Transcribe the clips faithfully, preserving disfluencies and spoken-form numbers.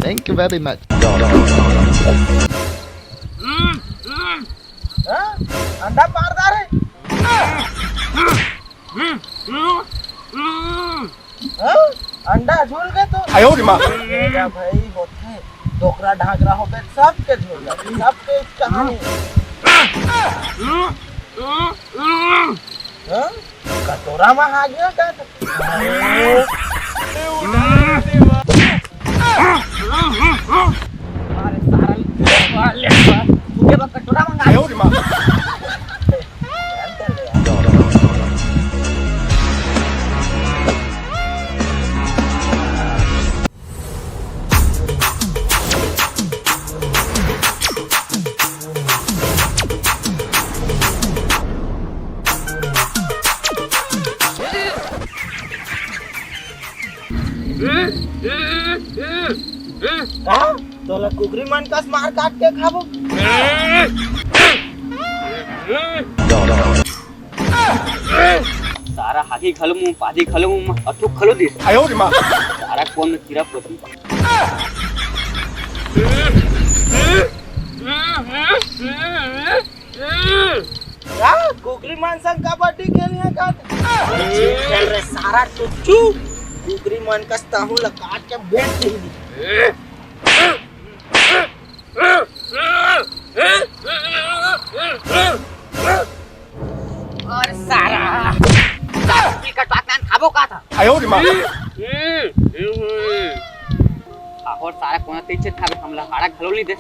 Thank you very much. हाँ? अंडा पार दा रे। हाँ? अंडा झूल के तो आयो रे माँ। मेरा भाई होथे, डोकरा ढाकरा हो गए, सबके झूल जाथे, सबके कहानी। हाँ? कटोरा में आ गया का? अरे सारा, तू के बाद कटोरा मंगा। आयो रे माँ। का? तोला कुकरी मन कस मार काट के खाबो? सारा हाथी घलो मुंह, पादी घलो मुंह, अथुक घलो दिस। आयो रे माँ। सारा कोन में कीड़ा पसी। का कुकरी मन संग कबड्डी खेलिया का? अरे चुप खेल रे सारा टुच्चू। कुकरी मन कस तहूं ल काट के बेच देही। और सारा कुकरी कटवा के खाबो का था? आयो रे माँ। आहो सारा कोना तेज छे थारे हमला हाड़ा घलो नहीं दे।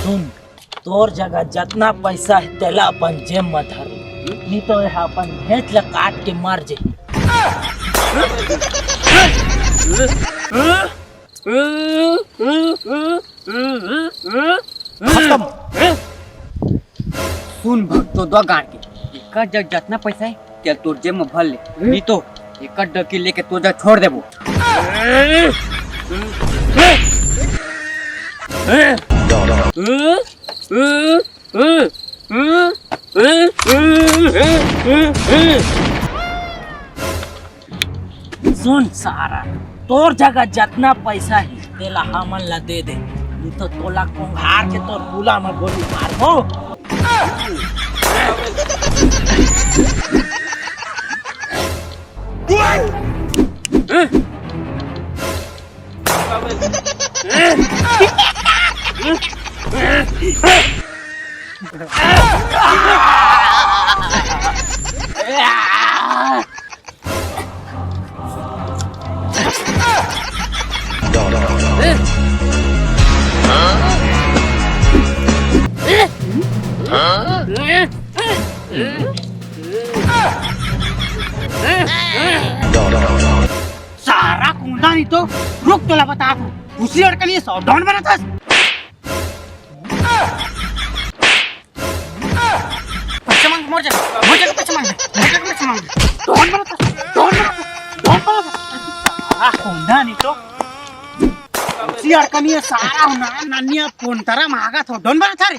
सुन, तोर जगह जतना पैसा हे, तेला अपन जेब म धर ले, नी तो एहा अपन घेंच ल काट के मर जाही। खतम। सुन भगचोदवा गाड़ के, एकर जग जतना पैसा हे, तेल तोर जेब म भर ले, नी तो एकर डकी लेके तोर जग छोड़ देबो। सुन सारा, तोर जगह जतना पैसा हे, तेला हमन ला दे दे, नी तो तोला कोंघार के तोर बुला म गोली मारबो। सारा कूदा नहीं तो रुक, तोला बता तू दूसरी लड़का लिए सावधान बना था। पैसा मांग, मर जा, मर जा, पैसा मांग, मर जा, पैसा मांग। डॉन बना था, डॉन बना था, डॉन बना था। सारा कूदा नहीं तो दूसरी लड़का लिए सारा ना नन्निया पोंतरा मांगा था, डॉन बना था रे।